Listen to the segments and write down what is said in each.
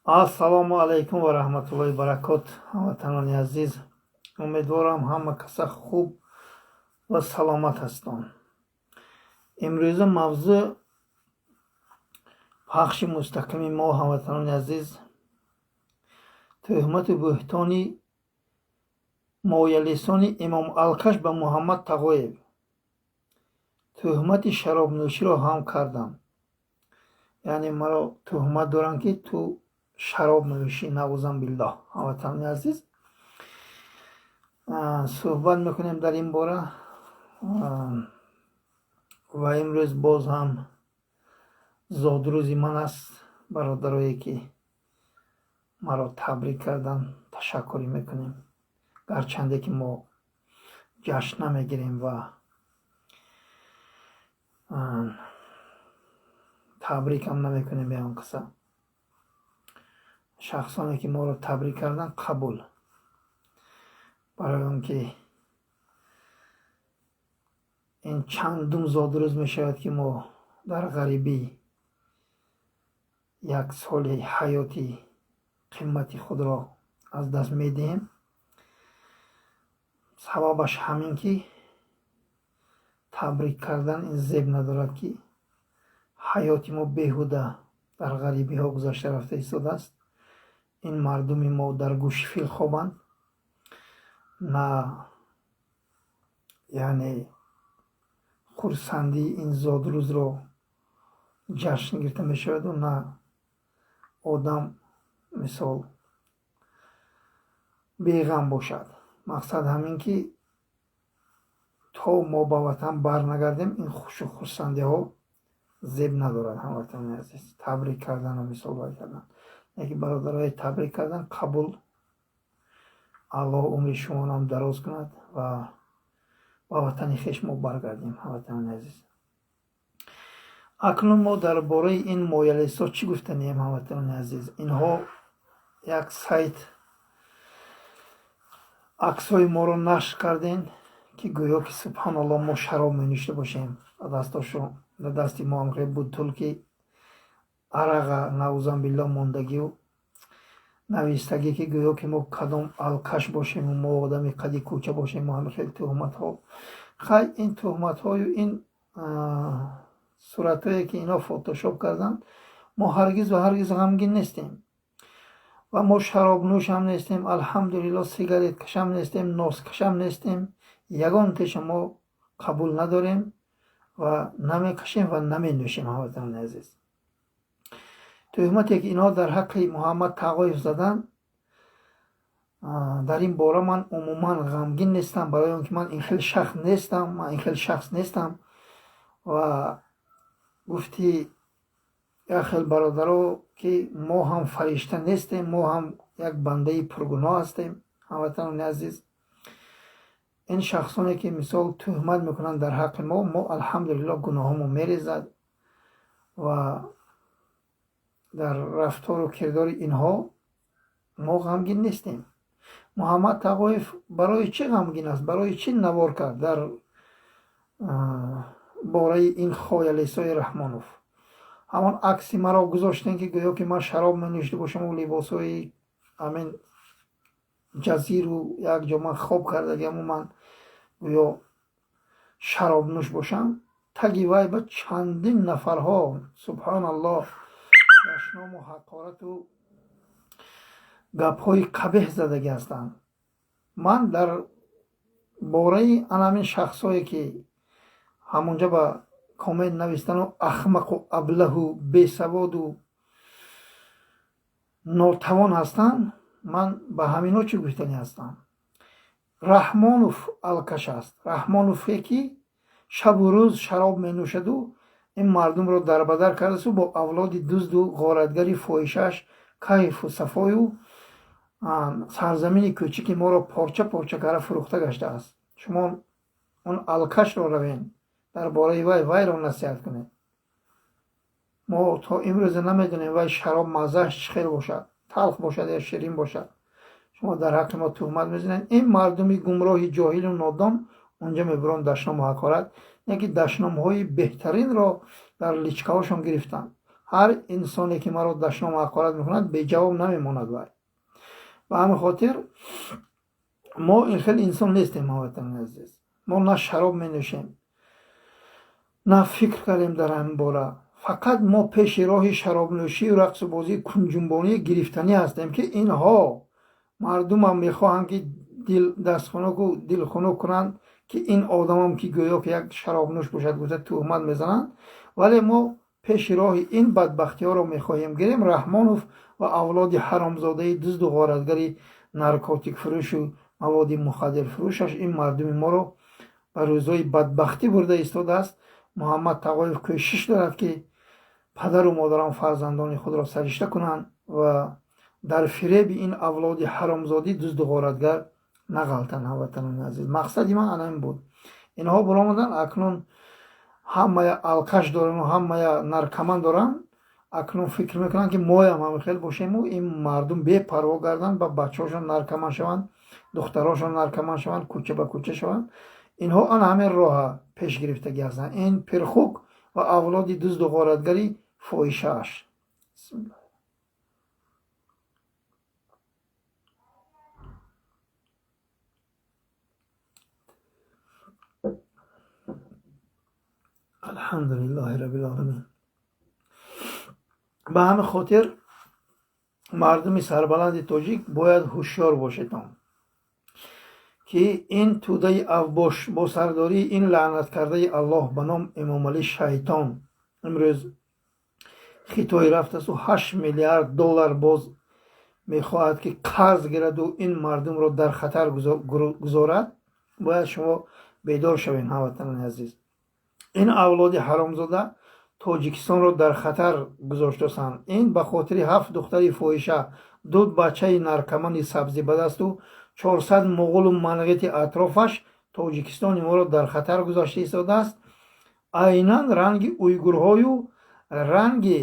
Ассалому алайкум ва раҳматуллоҳи баракот, ҳамватанони азиз. Умедворам, ҳама каса хуб ва саломат ҳастон. Имрӯза мавзӯъ пахши мустақими мо, ҳамватанони азиз, тӯҳмату буҳтони моялисони Имом Алкаш ба Муҳаммад Тағоев. Тӯҳмати шаробнӯширо ҳам кардам, яъне маро тӯҳмат доранд, ки ту шароб менӯшӣ. Наузан биллоҳ. Ҳамватанони азиз, суҳбат мекунем дар ин бора. Ва имрӯз боз ҳам зодрӯзи ман аст. Бародарое, ки маро табрик карданд, ташаккурӣ мекунем, гарчанде ки мо ҷашн намегирем ва табрикам намекунем ба он қисса. Шахсоне, ки моро табрик карданд, қабул, барои он ки ин чандум зодрӯз мешавад, ки мо дар ғарибӣ як соли ҳаёти қимати худро аз даст медиҳем. Сабабаш ҳамин, ки табрик кардан ин зеб надорад, ки ҳаёти мо беҳуда дар ғарибиҳо гузашта рафта истодааст. Ин мардуми мо дар гӯши фил хобанд, на яъне хурсандии ин зодрӯзро ҷашн гирифта мешаваду на одам мисол беғам бошад. Мақсад ҳамин, ки то мо ба ватан барнагардем, ин хушу хурсандиҳо зеб надорад. Ҳамватанони азиз, табрик кардану мисол вай кардан, яке бародарое табрик кардан, қабул. Аллоҳ умри шумоам дароз кунад ва ба ватани хеш мо баргардем. Ҳамватанони азиз, акнун мо дар бораи ин моялисо чӣ гуфтанием? Ҳамватанони азиз, инҳо як сайт аксҳои моро нашр кардем, ки гӯё ки, субҳаналлоҳ, мо шароб менӯшта бошем. Дар дасти мо ҳам бутулки араға, наузан биллоҳ, мондагию навистагӣ, ки гӯё ки мо кадом алкаш бошему мо одами қади кӯча бошему ҳами хел тӯҳматҳо. Хай, ин тӯҳматҳою ин суратҳое, ки инҳо фотошоп карданд, мо ҳаргиз ва ҳаргиз ғамгин нестем ва мо шаробнӯшам нестем, алҳамдулилло, сигареткашам нестем, носкашам нестем. Ягон теша мо қабул надорем ва намекашем ва наменӯшем. Ҳамватанони азиз, тӯҳмате, ки инҳо дар ҳаққи Муҳаммад Тағоев заданд, дар ин бора ман умуман ғамгин нестам, барои он ки ман ин хел шахс нестам, ман ин хел шахс нестам. Ва гуфти як хел бародаро, ки мо ҳам фаришта нестем, мо ҳам як бандаи пургуноҳ ҳастем. Ҳамватанони азиз, ин шахсоне, ки мисол тӯҳмат мекунанд дар ҳаққи мо, мо, алҳамдулилло, гуноҳҳомо мерезад ва дар рафтору кирдори инҳо мо ғамгин нестем. Муҳаммад Тағоев барои чӣ ғамгин аст? Барои чӣ навор кард дар бораи ин хоялисои Раҳмонов? Ҳамон акси маро гузоштем, ки гӯё ки ман шароб менӯшида бошаму либосҳои ҳамин ҷазиру як ҷо ман хоб кардагиаму ман гӯё шаробнӯш бошам. Таги вай ба чандин нафарҳо, субҳоналлоҳ, дашному ҳақорату гапҳои қабеҳ задагӣ ҳастанд. Ман дар бораи анамин шахсое, ки ҳамонҷа ба коммент навистану ахмақу аблаҳу бесаводу нотавон ҳастанд, ман ба ҳаминҳо чӣ гуфтанӣ ҳастам? Раҳмонов алкаш аст. Раҳмонове, ки шабу рӯз шароб менӯшаду ин мардумро дарбадар кардасту бо авлоди дузду ғоратгари фоҳишааш кайфу сафою сарзамини кӯчики моро порча порча карда фурӯхта гаштааст. Шумо он алкашро равен, дар бораи вай вайро насиҳат кунед. Мо то имрӯза намедонем, вай шароб маззааш чӣ хел бошад, талх бошад ё ширин бошад. Шумо дар ҳаққи мо тӯҳмат мезанед. Ин мардуми гумроҳи ҷоҳилу нодон унҷа мебуранд дашному ҳақорат, яке дашномҳои беҳтаринро дар личкаҳошон гирифтанд. Ҳар инсоне ки маро дашному ҳақорат мекунад, беҷавоб намемонад вай. Ба ҳамин хотир мо ин хел инсон нестем, ҳамватанони азиз. Мо на шароб менӯшем, на фикр кардем дар ҳамин бора. Фақат мо пеши роҳи шаробнӯшию рақсу бозии кунҷунбонӣ гирифтанӣ ҳастем, ки инҳо мардумам мехоҳанд, ки дастхунуку дилхунук кунанд, ки ин одамам ки гӯё ки як шаробнӯш бошад, гуфта туҳмат мезананд. Вале мо пеши роҳи ин бадбахтиҳоро мехоҳем гирем. Раҳмонов ва авлоди ҳаромзодаи дузду ғоратгари наркотикфурӯшу маводи мухаддирфурӯшаш ин мардуми моро ба рӯзҳои бадбахтӣ бурда истодааст. Муҳаммад Тағоев кӯшиш дорад, ки падару модарон фарзандони худро саришта кунанд ва дар фиреби ин авлоди ҳаромзодӣ дузду ғоратгар нағалтанд. Ҳамватанони азиз, мақсади ман ана ин буд. Инҳо баромаданд, акнун ҳамая алкаш дорану ҳамая наркоман доранд. Акнун фикр мекунанд, ки моям ҳамин хел бошему ин мардум бепарво гарданд, ба бачаҳошон наркоман шаванд, духтарошон наркоман шаванд, кӯча ба кӯча шаванд. Инҳо ана ҳамин роҳа пеш гирифтагӣ ҳастанд. Ин пирхук ва авлоди дузду ғоратгари фоҳишааш. Алҳамдулиллоҳи раббил оламин. Ба ҳамин хотир мардуми сарбаланди тоҷик бояд ҳушёр бошедон, ки ин тӯдаи авбош бо сардории ин лаънаткардаи Аллоҳ ба ном Эмомалӣ шайтон имрӯз Хитой рафтасту 8 миллиард доллар боз мехоҳад, ки қарз гираду ин мардумро дар хатар гузорад. Бояд шумо бедор шавед, ҳамватанони азиз. Ин авлоди ҳаромзода Тоҷикистонро дар хатар гузоштасанд. Ин ба хотири ҳафт духтари фоҳиша, ду бачаи наркомани сабзӣ ба дасту 400 муғулу манғити атрофаш Тоҷикистони моро дар хатар гузошта истодааст. Айнан ранги уйгурҳою ранги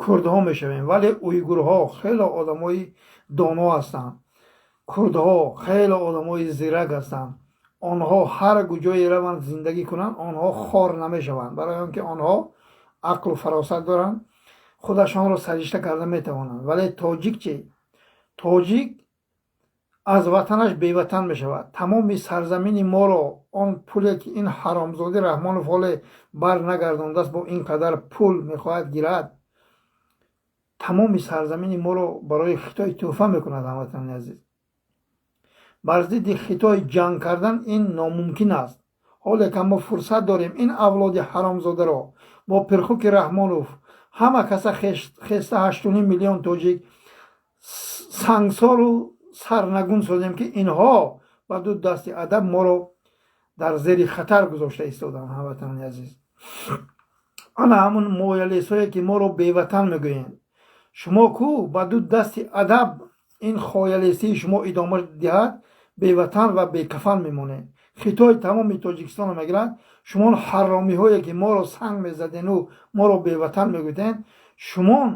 курдҳо мешавем. Вале уйгурҳо хеле одамои доно ҳастанд, курдҳо хеле одамои зирак ҳастанд. Онҳо ҳар куҷое раванд, зиндагӣ кунанд, онҳо хор намешаванд, барои он ки онҳо ақлу фаросат доранд, худашонро саришта карда метавонанд. Вале тоҷик чи? Тоҷик аз ватанаш беватан мешавад. Тамоми сарзамини моро, он пуле ки ин ҳаромзодӣ Раҳмонов ҳоле бар нагардондааст, бо ин қадар пул мехоҳад гирад, тамоми сарзамини моро барои Хитой тӯҳфа мекунад. Ҳамватанони азиз, бар зидди Хитой ҷанг кардан ин номумкин аст. Ҳоле ка мо фурсат дорем, ин авлоди ҳаромзодаро бо пирхуки Раҳмонов ҳама каса хеста, 8,5 миллион тоҷик сангсору сарнагун созем, ки инҳо ба ду дасти адаб моро дар зери хатар гузошта истоданд. Ҳамватанони азиз, ана ҳамун моялесое, ки моро беватан мегӯянд, шумо ку ба ду дасти адаб ин хоялесии шумо идома диҳад, беватан ва бекафан мемонед. Хитой тамоми Тоҷикистонро мегирад. Шумон ҳаромиҳое, ки моро санг мезадену моро беватан мегӯтен, шумон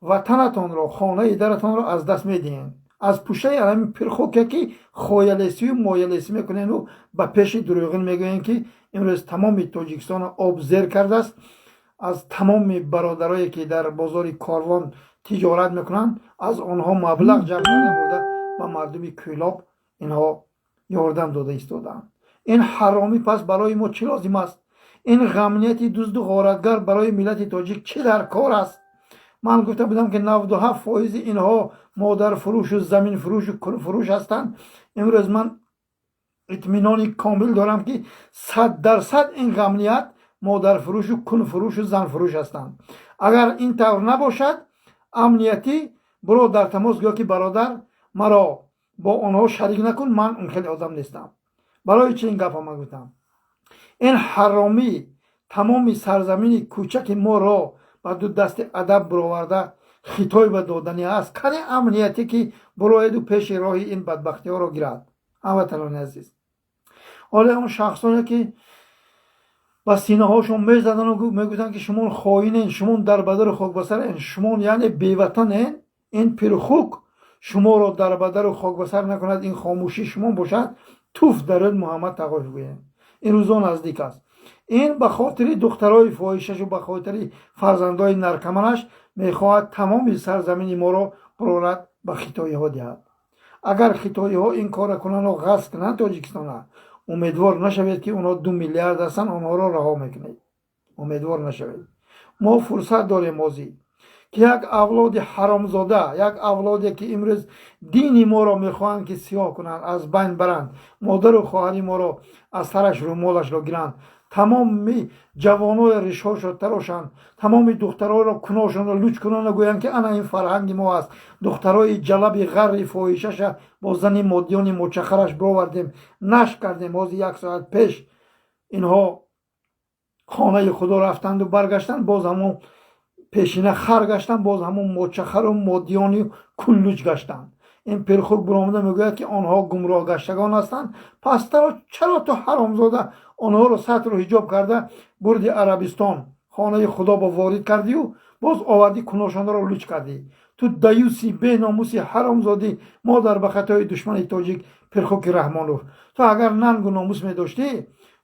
ватанатонро, хонаи даратонро аз даст медиҳед аз пуштаи ҳамин пирхоке, ки хоялесию моялесӣ мекунену ба пеши дурӯғин мегӯянд, ки имрӯз тамоми Тоҷикистонро об зер кардааст. Аз тамоми бародарое, ки дар бозори Корвон тиҷорат мекунанд, аз онҳо маблағ ҷамъ карда бурда ба мардуми Кӯлоб инҳо ёрдам дода истодаанд. Ин ҳаромӣ пас барои мо чӣ лозим аст? Ин ғамнияти дузду ғоратгар барои миллати тоҷик чӣ дар кор аст? Ман гуфта будам, ки 97 фоизи инҳо модарфурӯшу заминфурӯшу кулфурӯш ҳастанд. Имрӯз ман итминони комил дорам, ки 100% ин ғамният модарфурӯшу кунфурӯшу занфурӯш ҳастанд. Агар ин тавр набошад, амниятӣ биро дар тамос, гӯё ки бародар, маро бо онҳо шарик накун, ман он хеле одам нестам. Барои чи ин гапа ман гуфтам? Ин ҳаромӣ тамоми сарзамини кӯчаки моро ба ду дасти адаб бироварда Хитой ба додани аст. Кане амниятӣ, ки бироеду пеши роҳи ин бадбахтиҳоро гирад? Ҳамватанони азиз, ҳоле он шахсоне, ки ба синаҳошон мезадану мегӯфтанд, ки шумон хоинен, шумон дарбадару хокбасарен, шумон яъне беватанен, ин пирхук шуморо дарбадару хокбасар накунад, ин хомӯшӣ шумо бошад. Туф дар рӯд Муҳаммад Тағоев гӯем. Ин рӯзо наздик аст. Ин ба хотири духтарои фоҳишашу ба хотири фарзандои наркоманаш мехоҳад тамоми сарзамини моро бурорад, ба хитоиҳо диҳад. Агар хитоиҳо ин корро кунану ғасб кунанд Тоҷикистона, умедвор нашавед, ки онҳо 2 миллиард ҳастанд, онҳоро раҳо мекунед. Умедвор нашавед. Мо фурсат дорем ҳозир, ки як авлоди ҳаромзода, як авлоде, ки имрӯз дини моро мехоҳанд, ки сиёҳ кунанд, аз байн баранд, модару хоҳари моро аз сараш рӯмолашро гиранд, тамоми ҷавонои ришҳошро тарошанд, тамоми духтароро куношонро луч кунанд, гӯянд, ки ана ин фарҳанги мо аст. Духтарои ҷалаби ғарри фоҳишаша бо зани моддиёни мочахараш бировардем, нашр кардем. Ҳозир як соат пеш инҳо хонаи Худо рафтанду баргаштанд, боз ҳамон пешина хар гаштанд, боз ҳамон мочахару моддиёни кунлуч гаштанд. Ин пирхук биромада мегӯяд, ки онҳо гумроҳгаштагон ҳастанд. Пас чаро ту, ҳаромзода, онҳоро сатру ҳиҷоб карда бурди Арабистон, хонаи Худо ба ворид кардию боз овардӣ, куношонро луч кардӣ? Ту даюси, беномуси, ҳаромзодӣ, модар ба хатои душмани тоҷик Пирхуки Раҳмонов, ту агар нангу номус медоштӣ,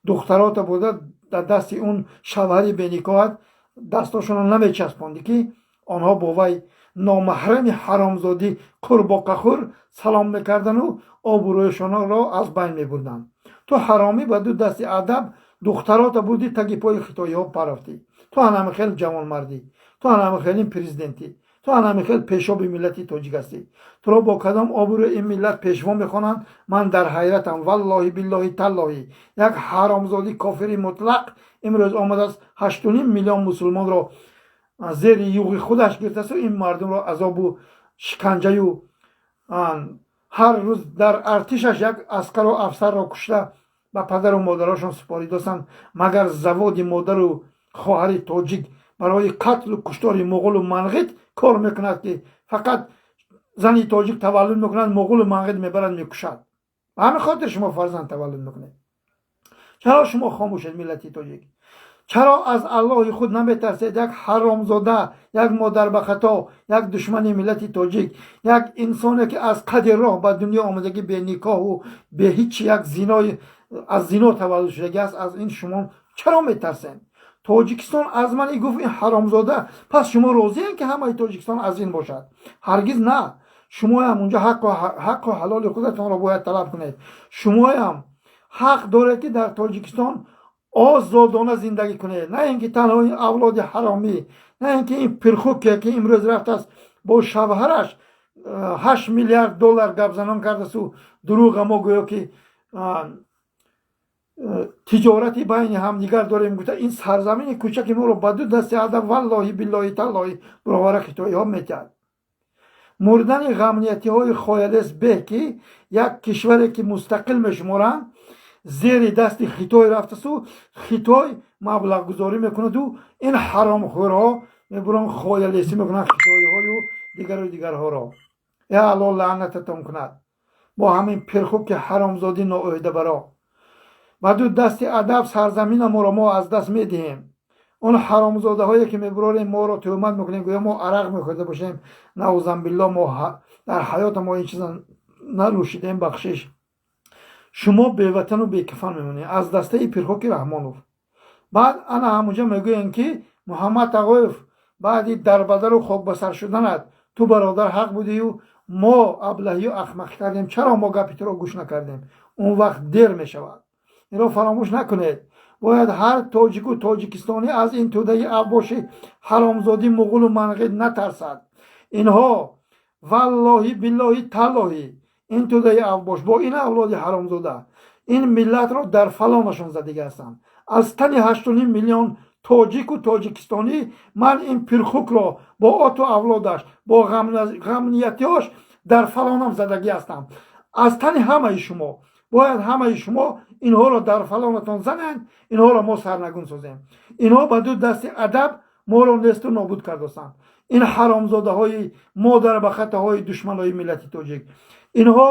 духтарота бурда дар дасти он шавҳари беникоҳат дастошонро намечаспондӣ, ки онҳо бо вай номаҳрами ҳаромзодӣ қурбоқахӯр салом мекардану обрӯяшонро аз байн мебурданд. Ту ҳаромӣ, ба ду дасти адаб духтарота бурдӣ, таги пои хитоиҳо парафтӣ. Ту анами хел ҷавонмардӣ, ту анами хелин президентӣ, ту анами хел пешоби миллати тоҷик ҳастӣ. Туро бо кадом обрӯ ин миллат пешво мехонанд? Ман дар ҳайратам. Валлоҳи, биллоҳи, таллоҳи, як ҳаромзодӣ, кофири мутлақ имрӯз омадааст, 8,5 миллион мусулмонро зери юғи худаш гирифтасту ин мардумро азобу шиканҷаю ҳар рӯз дар артишаш як аскару афсарро кушта, ба падару модарошон супоридостанд. Магар заводи модару хоҳари тоҷик барои қатлу куштори муғулу манғит кор мекунад, ки фақат зани тоҷик таваллуд мекунад, муғулу манғит мебарад, мекушад? Ба ҳамин хотир шумо фарзанд таваллуд мекунед. Чаро шумо хомӯшед, миллати тоҷик? Чаро аз Аллоҳи худ наметарсед? Як ҳаромзода, як модарбахато, як душмани миллати тоҷик, як инсоне, ки аз қади роҳ ба дунё омадагӣ, беникоҳу беҳичи, як зинои аз зино таваллуд шудагӣ аст. Аз ин шумо чаро метарсед? Тоҷикистон аз ман гуфт ин ҳаромзода. Пас шумо розием, ки ҳамаи Тоҷикистон аз ин бошад? Ҳаргиз на. Шумоям унҷо ҳаққу ҳалоли худатонро бояд талаб кунед. Шумоям ҳақ доред, ки дар Тоҷикистон озодона зиндагӣ кунед, на ин ки танҳо ин авлоди ҳаромӣ, на ин ки ин пирхуке, ки имрӯз рафтааст, бо шавҳараш 8 миллиард доллар гапзанон кардасту дурӯға. Мо гӯё ки тиҷорати байни ҳамдигар дорем гуфта, ин сарзамини кӯчаки моро ба ду дасти адаб, валлоҳи, биллоҳи, таллоҳи, баровара хитоиҳо метиҳад. Мурдани ғамниятиҳои хоялес беҳ, ки як кишваре, ки мустақил мешуморанд, зери дасти Хитой рафтасу Хитой маблағгузорӣ мекунаду ин ҳаромхӯрҳо мебуранд, хоялесӣ мекунанд хитоиҳою дигару дигарҳоро. Э, Алло лаънататон кунад бо ҳамин пирхуки ҳаромзодӣ ноӯҳдабаро. Ба ду дасти адаб сарзаминаморо мо аз даст медиҳем. Он ҳаромзодаҳое, ки мебурорем, моро тӯҳмат мекунем, гӯё мо арақ мехӯрда бошем. Наузанбилло, мо дар ҳаёта мо ин чиза нанӯшидем, бахшиш. Шумо беватану бекафан мемонед аз дастаи пирхоки Раҳмонов. Баъд ана ҳамунҷа мегӯем, ки Муҳаммад Тағоев, баъди дарбадару хокбасар шуданат, ту, бародар, ҳақ будию мо аблаҳию ахмақӣ кардем. Чаро мо гапи туро гӯш накардем? Он вақт дер мешавад. Инро фаромӯш накунед. Бояд ҳар тоҷику тоҷикистонӣ аз ин тӯдаи авбоши ҳаромзодӣ, муғулу манғит натарсад. Инҳо, валлоҳи, биллоҳи, таллоҳи, ин тӯдаи авбош бо ин авлоди ҳаромзода ин миллатро дар фалонашон задига ҳастанд. Аз тани 8,5 миллион тоҷику тоҷикистонӣ ман ин пирхукро бо оту авлодаш, бо ғамниятиҳош дар фалонам задагӣ ҳастам. Аз тани ҳамаи шумо бояд ҳамаи шумо инҳоро дар фалонатон зананд, инҳоро мо сарнагун созем. Инҳо ба ду дасти адаб моро несту нобуд кардостанд. Ин ҳаромзодаҳои модарбахатаҳои душманои миллати тоҷик, инҳо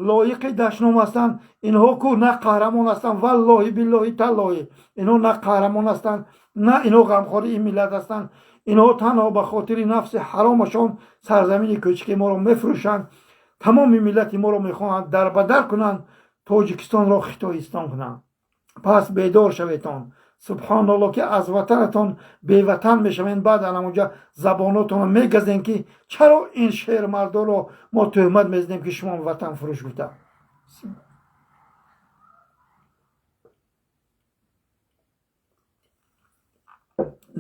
лоиқи дашном ҳастанд. Инҳо ку на қаҳрамон ҳастанд. Валлоҳи, биллоҳи, таллоҳи, инҳо на қаҳрамон ҳастанд, на инҳо ғамхори ин миллат ҳастанд. Инҳо танҳо ба хотири нафси ҳаромашон сарзамини кӯчики моро мефурӯшанд, тамоми миллати моро мехоҳанд дарбадар кунанд, Тоҷикистонро Хитоистон кунанд. Пас бедор шаветон. Субҳоналло, ки аз ватанатон беватан мешавед, баъд анамонҷа забонотонро мегазем, ки чаро ин шермардоро мо тӯҳмат мезанем, ки шумо ватан фурӯш гуфта.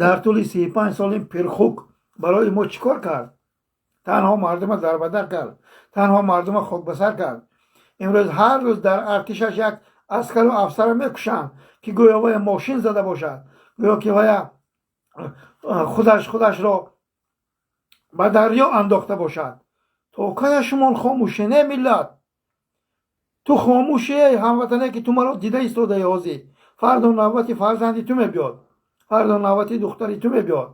Дар тӯли 35 сол ин пирхук барои мо чӣ кор кард? Танҳо мардума дарбадар кард, танҳо мардума хокбасар кард. Имрӯз ҳар рӯз дар артишаш як аскару афсара мекушанд, ки гӯё вая мошин зада бошад, гӯё ки вая худашро ба дарё андохта бошад. То кая шумон хомӯше, не миллат? Ту хомӯши, эй ҳамватане, ки ту маро дида истодаи ҳозир. Фардо навбати фарзанди ту мебиёд, фардо навбати духтари ту мебиёд.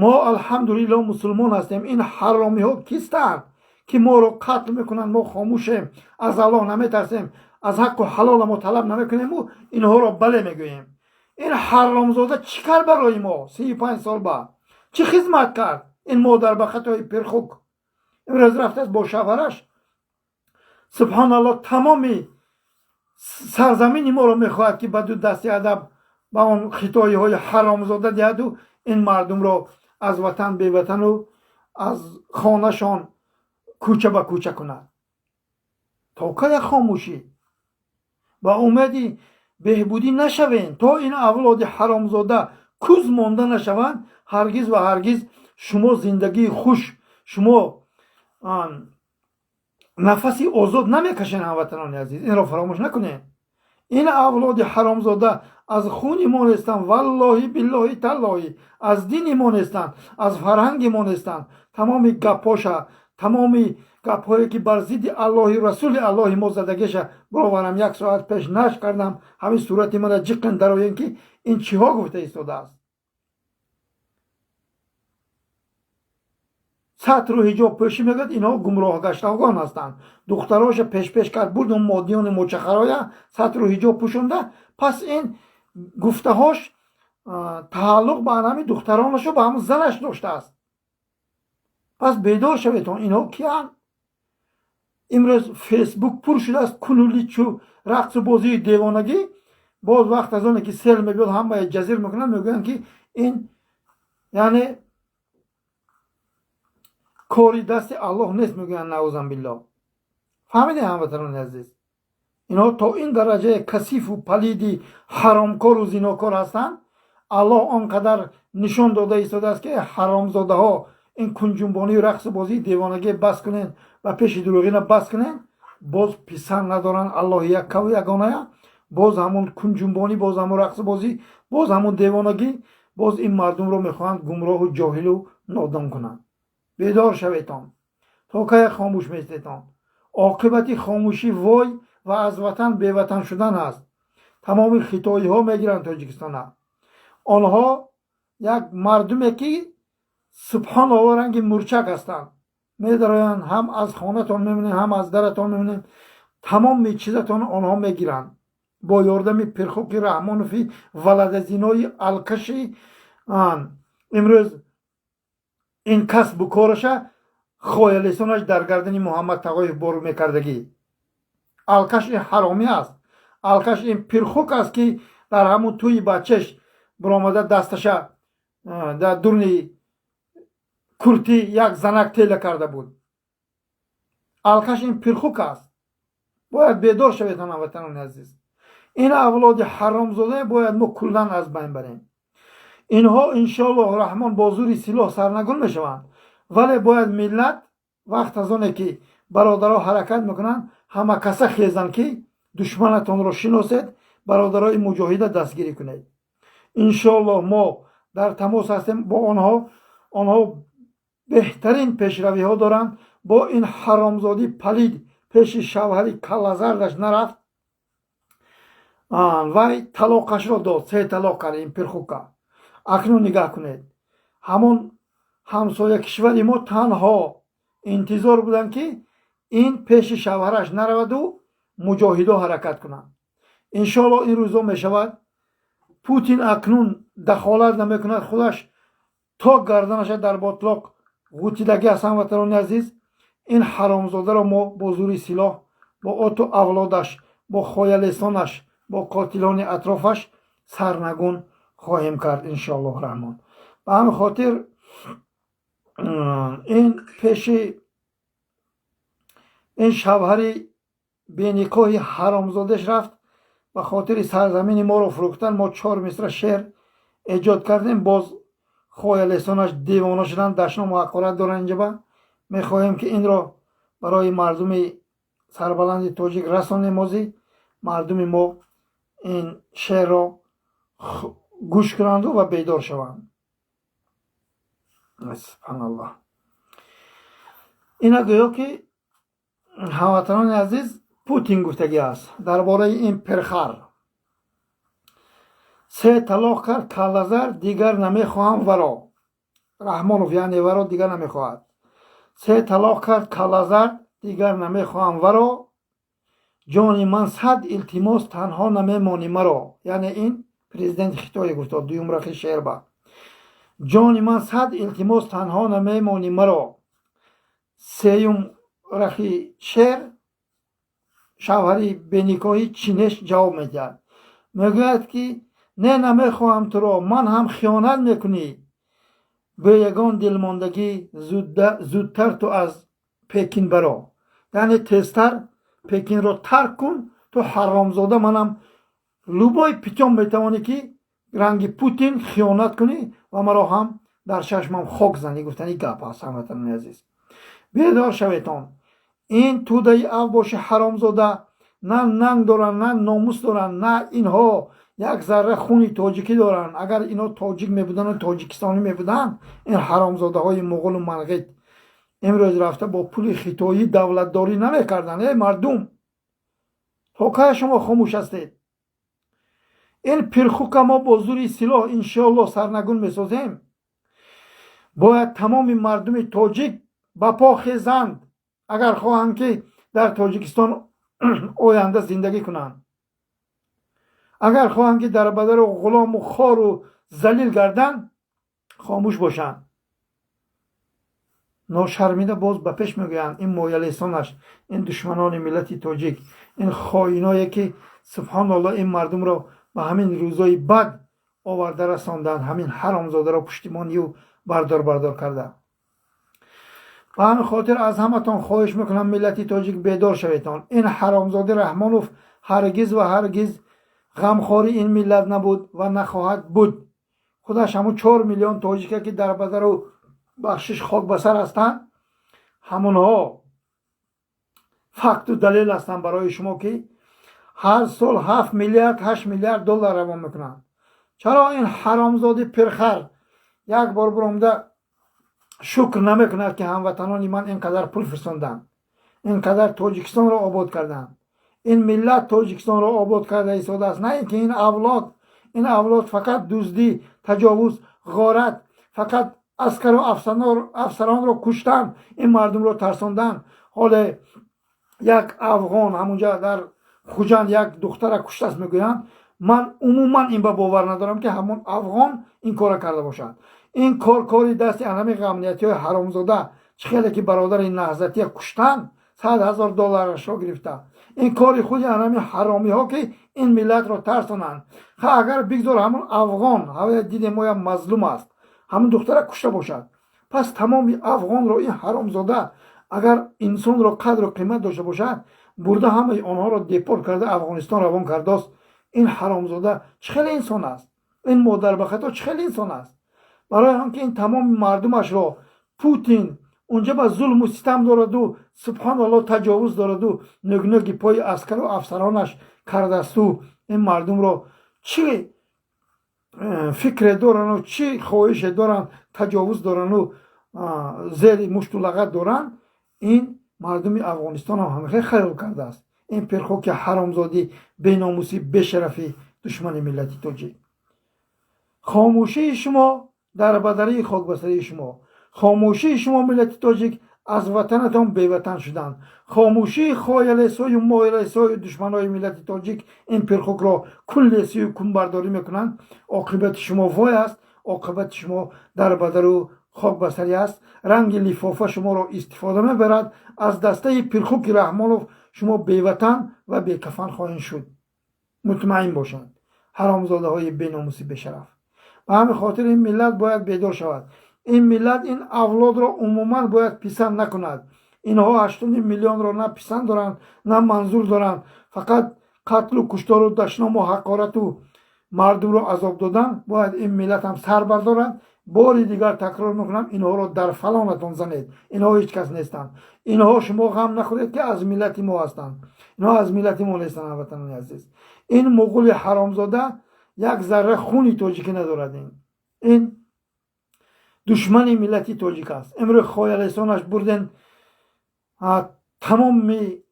Мо алҳамдулилло мусулмон ҳастем. Ин ҳаромиҳо кистанд, ки моро қатл мекунанд? Мо хомӯшем, аз Аллоҳ наметарсем, аз ҳаққу ҳалола мо талаб намекунему инҳоро бале мегӯем. Ин ҳаромзода чӣ кард барои мо 35 сол ба? Чӣ хизмат кард ин модар ба хатои пирхук? Имрӯз рафтааст бо шавҳараш, субҳоналло, тамоми сарзамини моро мехоҳад, ки ба ду дасти адаб ба он хитоиҳои ҳаромзода диҳаду ин мардумро аз ватан беватану аз хонашон кӯча ба кӯча кунад. То кая хомӯшӣ? Ба умеди беҳбудӣ нашавем. То ин авлоди ҳаромзода куз монда нашаванд, ҳаргиз ва ҳаргиз шумо зиндагии хуш, шумо нафаси озод намекашед. Ҳамватанони азиз, инро фаромӯш накунед. Ин авлоди ҳаромзода аз хуни мо нестанд, валлоҳи, биллоҳи, таллоҳи, аз дини мо нестанд, аз фарҳанги мо нестанд. Тамоми гапҳоша, тамоми гапҳое, ки бар зидди Аллоҳи расули Аллоҳи мо задагиша, бироварам, як соат пеш нашр кардам. Ҳамин сурати мана ҷиқин дароем, ки ин чиҳо гуфта истодааст. Сатру ҳиҷоб пӯшӣ мегӯяд, инҳо гумроҳгаштагон ҳастанд. Духтароша пешпеш кард, бурд он модиёни мочахароя сатру ҳиҷоб пӯшонда. Пас ин гуфтаҳош тааллуқ ба ҳамин духтаронашу ба ҳамн занаш доштааст. Пас бедор шаведон, инҳо киянд? Имрӯз Фейсбук пур шудааст кунуличу рақсу бозии девонагӣ. Боз вақт аз оне ки сел мебиёд, ҳамаи ҷазир мекунанд, мегӯянд, ки ин яъне кори дасти Аллоҳ нест, мегӯянд, наузан биллоҳ. Фаҳмидем, ҳамватанони азиз, инҳо то ин дараҷаи касифу палиди ҳаромкору зинокор ҳастанд. Аллоҳ он қадар нишон дода истодааст, ки ҳаромзодаҳо, ин кунҷунбонию рақсу бозии девонагӣ бас кунед ва пеши дурӯғина бас кунед. Боз писанд надоранд Аллоҳи яккаву ягоная. Боз ҳамон кунҷунбонӣ, боз ҳамон рақсу бозӣ, боз ҳамон девонагӣ, боз ин мардумро мехоҳанд гумроҳу ҷоҳилу нодон кунанд. Бедор шаветон, то кая хомӯш местетон? Оқибати хомӯшӣ вой ва аз ватан беватан шудан аст. Тамоми хитоиҳо мегиранд Тоҷикистона. Онҳо як мардуме, ки субҳоналло, ранги мурчак ҳастанд, медароянд, ҳам аз хонатон мемонед, ҳам аз даратон мемонед, тамоми чизатон онҳо мегиранд бо ёрдами пирхуки Раҳмонови валадазинои алкаши. Имрӯз ин касбу кораша хоялисонаш дар гардани Муҳаммад Тағоев бору мекардагӣ. Алкаш ин ҳаромӣ аст, алкаш ин пирхук аст, ки дар ҳамун тӯи бачаш биромада, дасташа дар дурни куртӣ як занак тела карда буд. Алкаш ин пирхук аст. Бояд бедор шавед, ҳамватанони азиз. Ин авлоди ҳаромзода бояд мо куллан аз байн барем. Инҳо иншоаллоҳ раҳмон бо зури силоҳ сарнагун мешаванд, вале бояд миллат вақт аз оне ки бародаро ҳаракат мекунанд, ҳама каса хезанд, ки душманатонро шиносед, бародарои муҷоҳида дастгирӣ кунед. Иншоаллоҳ мо дар тамос ҳастем бо онҳо. Онҳо беҳтарин пешравиҳо доранд. Бо ин ҳаромзодӣ палид пеши шавҳари каллазардаш нарафт, вай талоқашро дод, се талоқ кард ин пирхука. Акнун нигаҳ кунед, ҳамон ҳамсоя кишвари мо танҳо интизор буданд, ки ин пеши шавҳараш нараваду муҷоҳидо ҳаракат кунанд. Иншоалло ин рӯзо мешавад. Путин акнун дахолат намекунад, худаш то гарданаша дар ботлоқ ғутидагӣ аст. Ҳамватанони азиз, ин ҳаромзодаро мо бо зури силоҳ, бо оту авлодаш, бо хоялесонаш, бо қотилони атрофаш Сарнагун хоҳем кард, иншоаллоҳ раҳмон. Ба ҳамин хотир ин пеши ин шавҳари беникоҳи ҳаромзодаш рафт, ба хотири сарзамини моро фурӯхтан. Мо чор мисра шеър эҷод кардем, боз хоялесонаш девона шуданд, дашному ҳақорат доранд. Инҷаба мехоҳем, ки инро барои мардуми сарбаланди тоҷик расонем. Озӣ мардуми мо ин шеърро гӯш кунанду ва бедор шаванд. Субҳаналлоҳ, ина гӯё ки, ҳамватанони азиз, Путин гуфтагӣ аст дар бораи ин пирхар: «Се талоқ кард каллазар, дигар намехоҳам варо». Раҳмонов, яъне варо дигар намехоҳад. «Се талоқ кард каллазар, дигар намехоҳам варо. Ҷони ман, сад илтимос, танҳо намемонӣ маро». Яъне ин президенти Хитое гуфто дуюм рахи шеърба: «Ҷони ман, сад илтимос, танҳо намемонӣ маро». Сеюм рахи шеър шавҳари беникоҳи чинеш ҷавоб медиҳад, мегӯяд, ки «Не, намехоҳам туро ман ҳам, хиёнат мекунӣ бе ягон дилмондагӣ, зудтар ту аз Пекин баро». Яъне тезтар Пекинро тарк кун, ту ҳаромзода, манам любой путём метавонӣ, ки ранги Путин хиёнат кунӣ ва маро ҳам дар чашмам хок занӣ, гуфтани гап аст. Ҳамватанони азиз, бедор шаветон. Ин тӯдаи авбоши ҳаромзода на нанг доранд, на номус доранд, на инҳо як зарра хуни тоҷикӣ доранд. Агар инҳо тоҷик мебуданду тоҷикистонӣ мебуданд, ин ҳаромзодаҳои муғулу манғит имрӯз рафта бо пули хитоӣ давлатдорӣ намекарданд. Эй мардум, то кай шумо хомӯш ҳастед? Ин пирхука мо бо зури силоҳ, иншоаллоҳ, сарнагун месозем. Бояд тамоми мардуми тоҷик ба по хезанд, агар хоҳанд, ки дар Тоҷикистон оянда зиндагӣ кунанд. Агар хоҳанд, ки дар бадару ғулому хору залил гарданд, хомӯш бошанд. Ношармида боз ба пеш мегӯянд ин моялесонаш, ин душманони миллати тоҷик, ин хоиное, ки, субҳоналлоҳ, ин мардумро ба ҳамин рӯзои бад оварда расонданд, ҳамин ҳаромзодаро пуштимонию бардор бардор карда. Ба ҳамин хотир аз ҳаматон хоҳиш мекунам, миллати тоҷик, бедор шаветон. Ин ҳаромзоди Раҳмонов ҳаргиз ва ҳаргиз ғамхори ин миллат набуд ва нахоҳад буд. Худаш ҳамун 4 миллион тоҷика, ки дар бадару бахшиш хок ба сар ҳастанд, ҳамонҳо факту далел ҳастанд барои шумо, ки ҳар сол 7 миллиард, 8 миллиард доллар равон мекунанд. Чаро ин ҳаромзоди пирхар як бор биромда шукр намекунад, ки ҳамватанони ман ин қадар пул фирсонданд, ин қадар Тоҷикистонро обод карданд? Ин миллат Тоҷикистонро обод карда истодааст, на ин ки ин авлод. Ин авлод фақат дуздӣ, таҷовуз, ғорат, фақат аскару афсаронро куштан, ин мардумро тарсондан. Ҳоле як афғон ҳамунҷа дар Хуҷанд як духтара куштааст, мегӯянд. Ман умуман ин ба бовар надорам, ки ҳамон афғон ин кора карда бошад. Ин кор кори дасти анами амниятиҳои ҳаромзода, чӣ хеле ки бародари наҳзатия куштанд, 100 000 долларашро гирифта. Ин кори худи анами ҳаромиҳо, ки ин миллатро тарсонанд. Ха, агар бигзор ҳамон афғон, дидем моя, мазлум аст, ҳамон духтара кушта бошад, пас тамоми афғонро ин ҳаромзода, агар инсонро қадру қимат дошта бошад, бурда ҳамаи онҳоро депорт карда, Афғонистон равон кардост. Ин ҳаромзода чӣ хеле инсон аст? Ин модарбахато чӣ хеле инсон аст? Барои он ки ин тамоми мардумашро Путин унҷа ба зулму ситам дораду, субҳоналло, таҷовуз дораду, нӯгнӯги пои аскару афсаронаш кардасту, ин мардумро чӣ фикре дорану чӣ хоҳише доранд, таҷовуз дорану зери мушту лағат доранд. Ин мардуми Афғонистонам ҳамихел хаёл кардааст ин пирхоки ҳаромзодӣ, беномусӣ, бешарафӣ, душмани миллати тоҷик. Хомӯшии шумо дар бадарии хокбасарии шумо. Хомӯшии шумо, миллати тоҷик, аз ватанатон беватан шуданд. Хомӯшии хоялесою моялесою душманои миллати тоҷик ин пирхокро кунлесию кунбардорӣ мекунанд. Оқибати шумо вой аст, оқибати шумо дар бадару хокбасарӣ аст. Ранги лифофа шуморо истифода мебарад. Аз дастаи пирхуки Раҳмонов шумо беватан ва бекафан хоҳед шуд, мутмаин бошед. Ҳаромзодаҳои беномуси, бешараф. Ба ҳамин хотир ин миллат бояд бедор шавад. Ин миллат ин авлодро умуман бояд писанд накунад. Инҳо 8,5 миллионро на писанд доранд, на манзур доранд, фақат қатлу куштору дашному ҳақорату мардумро азоб додан. Бояд ин миллат ҳам сар бардорад. Бори дигар такрор мекунам, инҳоро дар фалонатон занед. Инҳо ҳеҷ кас нестанд. Инҳо, шумо ғам нахӯред, ки аз миллати мо ҳастанд. Инҳо аз миллати мо нестанд, ҳамватанони азиз. Ин муғули ҳаромзода як зарра хуни тоҷикӣ надорад. Ин душмани миллати тоҷик аст. Имрӯз хоялесонаш бурден, тамоми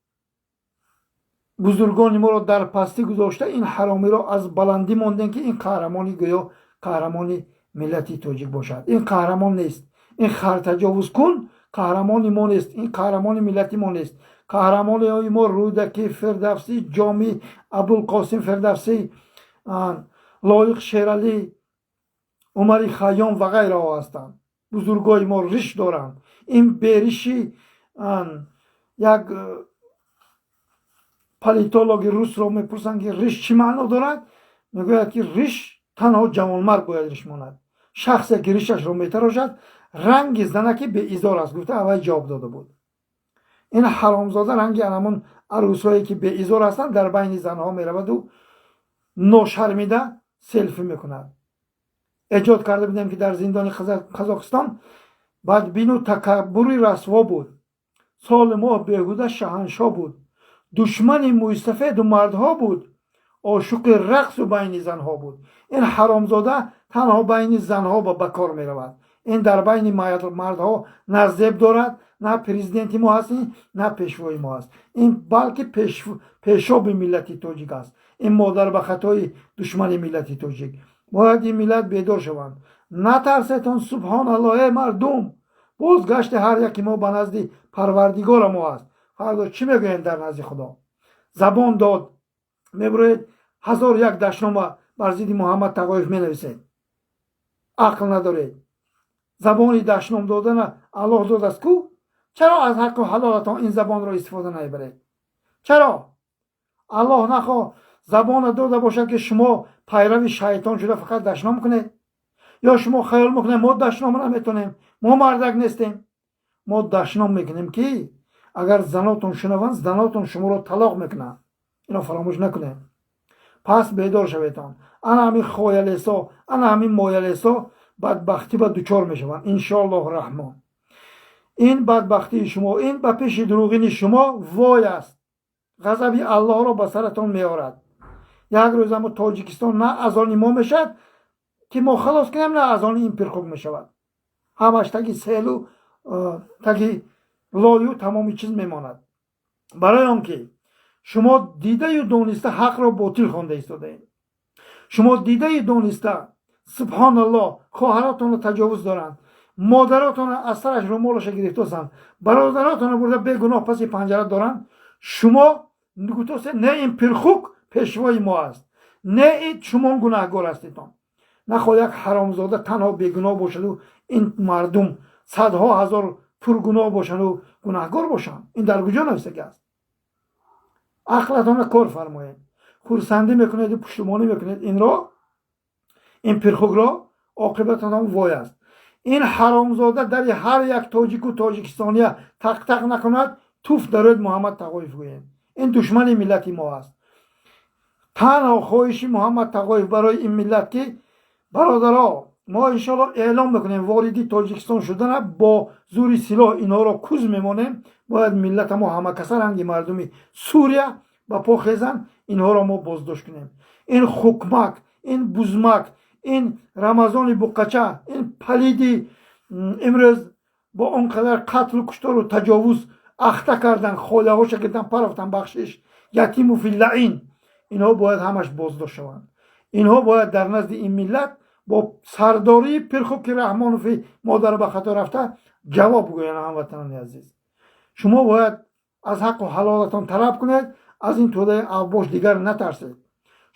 бузургони моро дар пастӣ гузошта, ин ҳаромиро аз баландӣ мондем, ки ин қаҳрамони, гӯё қаҳрамони миллати тоҷик бошад. Ин қаҳрамон нест. Ин хартаҷовузкун қаҳрамони мо нест, ин қаҳрамони миллати мо нест. Қаҳрамони мо Рӯдакӣ, Фирдавсӣ, Ҷомӣ, Абулқосим Фирдавсӣ, Лоиқ Шералӣ, Умари Хайём ва ғайраҳо ҳастанд. Бузургои мо риш доранд. Ин бериши, як политологи русро мепурсанд, ки риш чӣ маъно дорад, мегӯяд, ки риш танҳо ҷавонмард бояд риш монад, шахсе ки ришашро метарошад, ранги занаки беизор аст, гуфта аввал ҷавоб дода буд. Ин ҳаромзода ранги анамон арӯсҳое ки беизор ҳастанд, дар байни занҳо мераваду ношармида селфи мекунад. Эҷод карда будем, ки дар зиндони Қазоқистон бадбину такаббури расво буд, соли моҳ беҳуда шаҳаншоҳ буд, душмани мӯйсафеду мардҳо буд, ошуқи рақсу байни занҳо буд. Ин ҳаромзода танҳо байни занҳо ба кор меравад. Ин дар байни мардҳо на зеб дорад, на президенти мо ҳаст, на пешвои мо аст. Ин балки пешоби миллати тоҷик аст. Ин модар ба хатои душмани миллати тоҷик. Бояд ин миллат бедор шаванд. Натарсетон. Субҳоналлоҳ, э мардум, бозгашти ҳар яки мо ба назди Парвардигора мо аст. Фардо чӣ мегӯем дар назди Худо? Забон дод, мебуроед, ҳазор як дашнома бар зидди Муҳаммад Тағоев менависед. Ақл надоред. Забони дашном додана Аллоҳ додааст ку, чаро аз ҳаққу ҳалолатон ин забонро истифода намебаред? Чаро Аллоҳ нахоҳ забона дода бошад, ки шумо пайрави шайтон шуда, фақат дашном кунед? Ё шумо хаёл мекунед, мо дашном наметонем, мо мардак нестем? Мо дашном мекунем, ки агар занотон шунаванд, занотон шуморо талоқ мекунанд. Ино фаромӯш накунед. Пас бедор шаветон. Ана ҳамин хоялесо, ана ҳамин моялесо бадбахтӣ ба дучор мешаванд, иншоаллоҳу раҳмон. Ин бадбахтии шумо, ин ба пеши дурӯғини шумо вой аст, ғазаби Аллоҳро ба саратон меорад. Як рӯз амо Тоҷикистон на аз они мо мешавад, ки мо халос кунем, на аз они ин пирхук мешавад. Ҳамаш таги селу таги лою тамоми чиз мемонад, барои он ки шумо дидаю дониста ҳақро ботил хонда истодаед. Шумо дидаю дониста, субҳоналлоҳ, хоҳаротонро таҷовуз доранд, модаротонро аз сараш румолаша гирифтосанд, бародаротонро бурда бегуноҳ паси панҷара доранд. Шумо гуфтосе, не, ин пирхук пешвои мо аст, не, шумо гунаҳгор ҳастедон. Нахоҳ як ҳаромзода танҳо бегуноҳ бошаду ин мардум садҳо ҳазор пургуноҳ бошанду гунаҳгор бошанд. Ин дар куҷо нависагӣ аст? Ақлатонро кор фармоед. Хурсандӣ мекунеду пуштумонӣ мекунед инро, ин пирхукро, оқибататон вой аст. Ин ҳаромзода дари ҳар як тоҷику тоҷикистония тақ-тақ накунад, туф дароед Муҳаммад Тағоев гӯем. Ин душмани миллати мо аст. Танҳо хоҳиши Муҳаммад Тағоев барои ин миллат, ки бародаро, мо иншоалло эълон мекунем вориди Тоҷикистон шудана, бо зури силоҳ инҳоро куз мемонем. Бояд миллата мо ҳамакаса ранги мардуми Сурия ба по хезанд, инҳоро мо боздошт кунем. Ин хукмак, ин бузмак, ин Рамазони буқача, ин палиди имрӯз бо он қадар қатлу куштору таҷовуз ахта кардан, холаҳоша гирдан парофтан, бахшиш, ятиму филлаин, инҳо бояд ҳамаш боздошт шаванд. Инҳо бояд дар назди ин миллат бо сардории пирхуки Раҳмонови модар ба хато рафта ҷавоб гӯянд. Ҳамватанони азиз, шумо бояд аз ҳаққу ҳалолатон талаб кунед. Аз ин тӯдаи авбош дигар натарсед.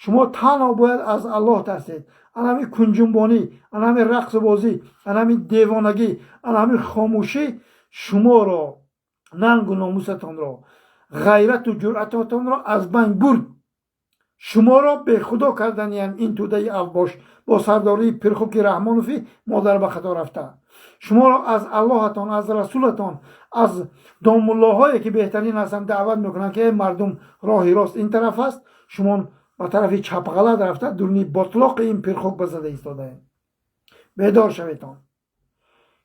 Шумо танҳо бояд аз Аллоҳ тарсед. Анами кунҷунбонӣ, анами рақсу бозӣ, анами девонагӣ, анами хомӯшӣ шуморо, нангу номусатонро, ғайрату ҷуръататонро аз байн бурд. Шуморо бехудо карданиям ин тӯдаи авбош бо сардории Пирхуки Раҳмонови модар ба хато рафта. Шуморо аз Аллоҳатон, аз Расулатон, аз домуллоҳое, ки беҳтарин ҳастанд, даъват мекунанд, ки эй мардум, роҳи рост ин тараф аст. Шумо ба тарафи чапғалат рафта, дуруни ботлоқи ин Пирхук базада истодаем. Бедор шаветон,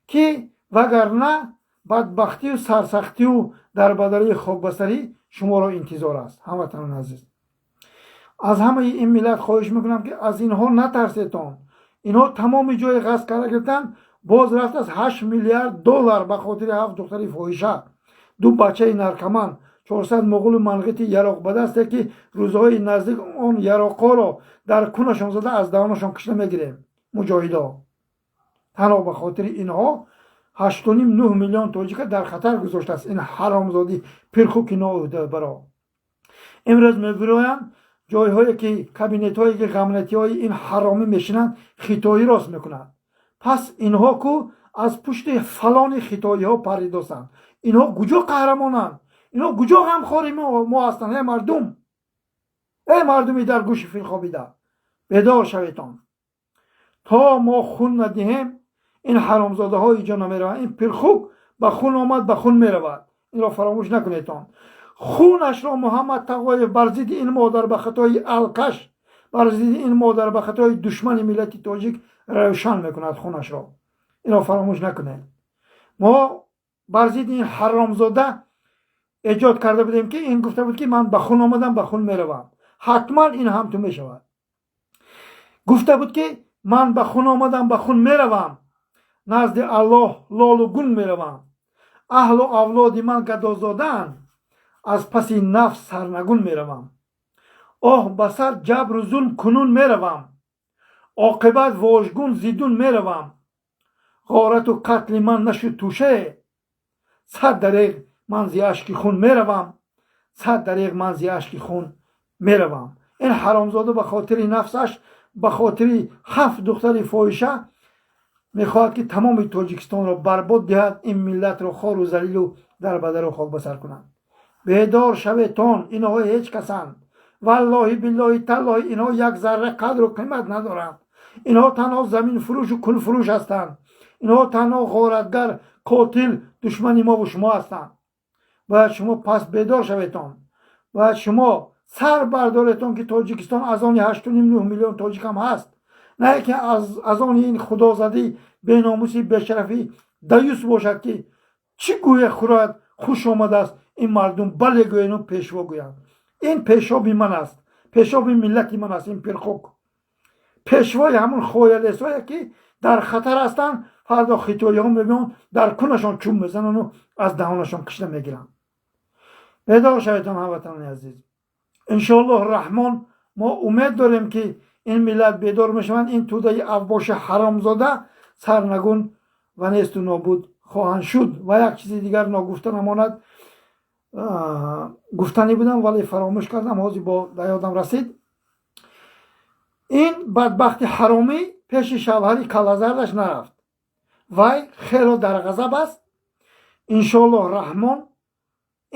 ки вагарна бадбахтию сарсахтию дарбадарии хокбасарӣ шуморо интизор аст. Ҳамватанони азиз, аз ҳамаи ин миллат хоҳиш мекунам, ки аз инҳо натарсетон. Инҳо тамоми ҷои ғасб карда гирифтанд. Боз рафтааст 8 миллиард доллар ба хотири ҳафт духтари фоҳиша, ду бачаи наркоман, 400 муғулу манғити яроқ ба дасте, ки рӯзҳои наздик он яроқҳоро дар кунашон зада, аз даҳонашон кишта мегирем, муҷоҳидо. Танҳо ба хотири инҳо 8,5-9 миллион тоҷика дар хатар гузоштааст ин ҳаромзодӣ Пирхуки ноуҳдабаро. Имрӯз мебироянд, ҷойҳое ки кабинетҳое ки ғамнатиҳои ин ҳаромӣ мешинанд, хитоӣ рост мекунанд. Пас инҳо ку аз пушти фалони хитоиҳо паридосанд. Инҳо куҷо қаҳрамонанд? Инҳо куҷо ғамхори мо ҳастанд? Эй мардум, эй мардуми дар гӯши фил хобида, бедор шаветон. То мо хун надиҳем, ин ҳаромзодаҳо иҷо намераванд. Ин Пирхук ба хун омад, ба хун меравад. Инро фаромӯш накунедтон. Хунашро Муҳаммад Тағоев бар зидди ин модар ба хатои алкаш, бар зидди ин модар ба хатои душмани миллати тоҷик равшан мекунад хунашро. Инро фаромӯш накунед. Мо бар зидди ин ҳаромзода эҷод карда будем, ки ин гуфта буд, ки ман ба хун омадам, ба хун меравам. Ҳатман ин ҳам ту мешавад. Гуфта буд, ки ман ба хун омадам, ба хун меравам, назди Аллоҳ лолу гун меравам. Аҳлу авлоди ман гадозодаанд, аз паси нафс сарнагун меравам. Оҳ, ба сар ҷабру зулм кунун меравам, оқибат вожгун зидун меравам. Ғорату қатли ман нашуд тӯшае, сад дареғ ман зи ашки хун меравам, сад дареғ ман зи ашки хун меравам. Ин ҳаромзода ба хотири нафсаш, ба хотири ҳафт духтари фоҳиша мехоҳад, ки тамоми Тоҷикистонро барбод диҳад, ин миллатро хору залилу дарбадару хокбасар кунад. Бедор шаветон, инҳо ҳеҷ касанд. Валлоҳи, биллоҳи, таллоҳи, инҳо як зарра қадру қимат надоранд. Инҳо танҳо заминфурӯшу кунфурӯш ҳастанд. Инҳо танҳо ғоратгар, қотил, душмани мову шумо ҳастанд. Бояд шумо пас бедор шаветон. Бояд шумо сар бардоретон, ки Тоҷикистон аз они 8,5-9 миллион тоҷикам ҳаст, на ки аз они ин худозадӣ, беномуси, бешарафӣ даюс бошад, ки чӣ гӯе хӯрад хуш омадааст. Ин мардум бале гӯяну пешво гӯянд. Ин пешоби ман аст, пешоби миллати ман аст. Ин Пирхук пешвои ҳамун хоялесое, ки дар хатар ҳастанд. Фардо хитоиҳо мебиёнд, дар кунашон чӯб мезанану аз даҳонашон кишта мегиранд. Бедор шаведон, ҳамватанони азиз. Иншоаллоҳ Раҳмон, мо умед дорем, ки ин миллат бедор мешаванд. Ин тӯдаи авбоши ҳаромзода сарнагун ва несту нобуд хоҳанд шуд. Ва як чизи дигар ногуфта намонад. Гуфтанӣ будам, вале фаромӯш кардам, ҳозир бо да ёдам расид. Ин бадбахти ҳаромӣ пеши шавҳари каллазардаш нарафт. Вай хело дар ғазаб аст. Иншоаллоҳ Раҳмон,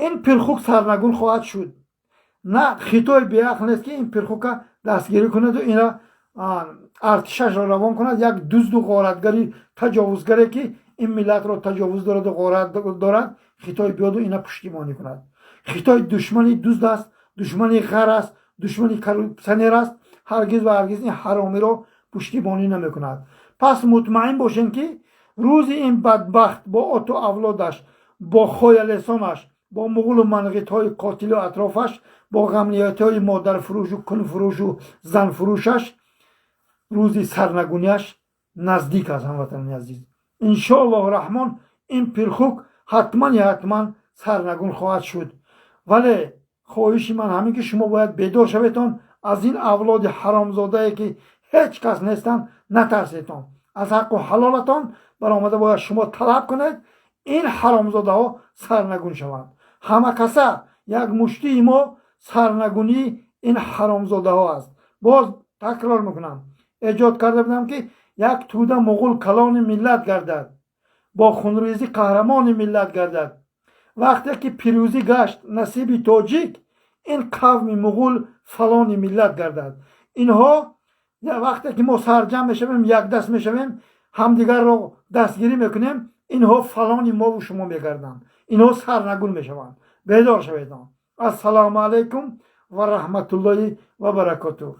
ин Пирхук сарнагун хоҳад шуд. На хитой беақл нест, ки ин Пирхука дастгирӣ кунаду ина артишашро равон кунад. Як дузду ғоратгари таҷовузгаре, ки ин миллатро таҷовуз дораду ғорат дорад, хитой биёду ина пуштибонӣ кунад. Хитой душмани дузд аст, душмани ғар аст, душмани коррупсионер аст. Ҳаргиз ва ҳаргиз ин ҳаромиро пуштибонӣ намекунад. Пас мутмаин бошем, ки рӯзи ин бадбахт бо оту авлодаш, бо хоялесонаш, бо муғулу манғитҳои қотилу атрофаш, бо ғамниятҳои модарфурӯшу кунфурӯшу занфурӯшаш рӯзи сарнагуниаш наздик аст. Ҳамватанони азиз, иншоаллоҳу Раҳмон, ин Пирхук ҳатман я ҳатман сарнагун хоҳад шуд. Вале хоҳиши ман ҳамин, ки шумо бояд бедор шаветон. Аз ин авлоди ҳаромзодае, ки ҳеҷ кас нестанд, натарсетон. Аз ҳаққу ҳалолатон баромада бояд шумо талаб кунед, ин ҳаромзодаҳо сарнагун шаванд. Ҳама каса як муштии мо сарнагунии ин ҳаромзодаҳо аст. Боз такрор мекунам, эҷод карда будам, ки як тӯда муғул калони миллат гардад, бо хунрезӣ қаҳрамони миллат гардад. Вақте ки пирӯзӣ гашт насиби тоҷик, Ин қавми муғул фалони миллат гардад. Инҳо вақте ки мо сарҷамъ мешавем, якдаст мешавем, ҳамдигарро дастгирӣ мекунем, инҳо фалони мову шумо мегарданд, инҳо сарнагун мешаванд. Бедор шаведон. Ассалому алайкум ва раҳматуллоҳи ва баракотуҳ.